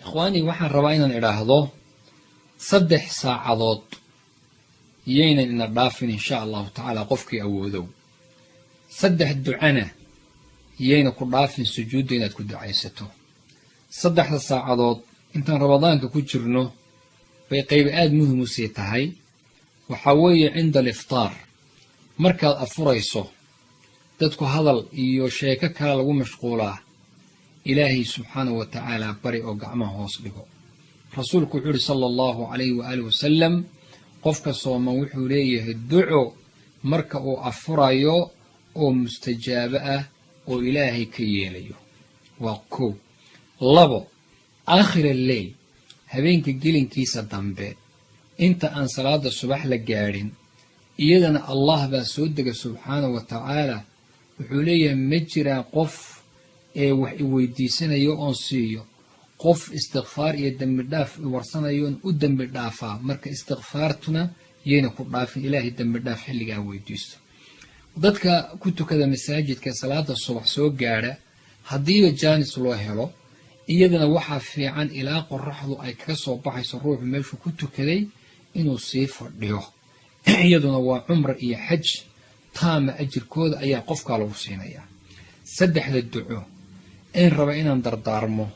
Ikhwaanii, waxaan rabaa inaan idhaahdo 3 saacadood yaynan ina dhaafin, insha Allahu tacaala. Qofkii awoodow, saddex ducana yayna ku dhaafin sujuudda inaad ku ducaysato. 3da saacadood intaan Ramadaanka ku jirno bay qayb aada muhim u sii tahay. Waxaa weeye cinda aliftaar, markaad afurayso. Dadku hadal iyo sheeko kale lagu mashquulaa. Ilaahay subxaanahu wa tacaala bari oo gacmaha hoos dhigo. Rasuulku wuxuu uhi, sala Allahu calayhi waaalih wasalam, qofka sooman wuxuu leeyahay duco marka uu afurayo oo mustajaabo ah oo Ilaahay ka yeelayo. Waa kow. Labo, aakhir alleyl, habeenka gelinkiisa dambe inta aan salaada subax la gaadhin, iyadana Allah baa soo dega subxaanahu wa tacaala. Wuxuu leeyahay: ma jiraa qof ee wax i weydiisanayo oon siiyo, qof istikfaar iyo dembi dhaaf i warsanayo oon u dembi dhaafaa? Marka istikfaartuna yayna ku dhaafin, Ilaahay dembi dhaaf xilligaa weydiisto. Dadka ku tukada masaajidka salaada subax soo gaadha, haddiiba jaanis loo helo, iyadana waxaa fiican ilaa qoraxdu ay kaga soo baxayso ruuxu meeshuu ku tukaday inuu sii fadhiyo. Iyaduna waa cumra iyo xaj taama ajirkooda ayaa qofkaa lagu siinayaa. Saddexda duco in raba inaan dardaarmo,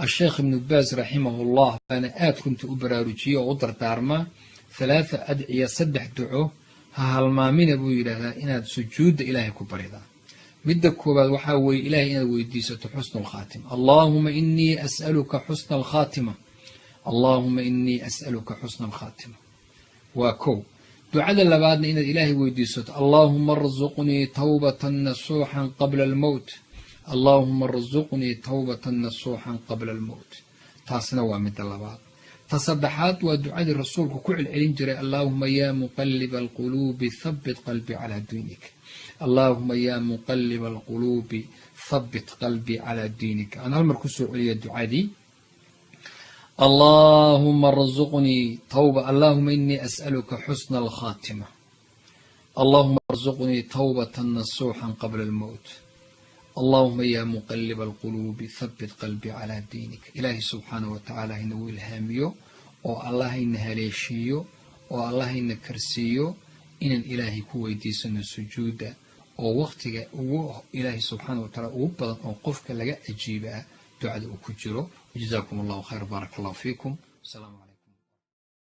Asheekh Ibnu Baas raximahullah baana aad runtii u baraarujiye oo u dardaarmaa. Thalaatha adciya, saddex duco ha halmaamina buu yidhaahdaa inaad sujuudda Ilaahay ku baridaa. Midda koowaad waxaa weeye Ilahay inaad weydiisato xusnu alkhaatima. Allaahuma inii as'aluka xusna alkhaatima, Allaahuma inii as'aluka xusna alkhaatima, waa kow. Ducada labaadna inaad Ilaahay weydiisato: Allaahuma arzuqnii tawbatan nasuuxan qabla almowt, Allaahuma arzuqnii tawbatan nasuuxan qabla almowt. Taasna waa midda labaad. Ta saddexaad waa ducadii Rasuulku ku celcelin jiray: Allaahuma yaa muqaliba alquluubi thabbit qalbii calaa diinik, Allaahuma yaa muqaliba alquluubi thabbit qalbii calaa diinik. Aan hal mar kusoo celiya ducadii: Allaahuma arzuqnii tawba, Allaahuma inii as'aluka xusna alkhaatima, Allahuma arzuqnii tawbatan nasuuxan qabla almowt, Allahuma yaa muqaliba alquluubi thabbit qalbii calaa diinik. Ilaahay subxaanah wa tacaala haynagu ilhaamiyo oo Allah hayna haleeshiiyo oo Allah hayna karsiiyo inaan Ilaahay ku weydiisano sujuudda, oo waqtiga ugu Ilaahay subxaana wa tacaala ugu badan oo qofka laga ajiibaa ducada uu ku jiro. Jazaakum Allahu khayr, baarak Allahu fiikum. Asalaamu calaykum.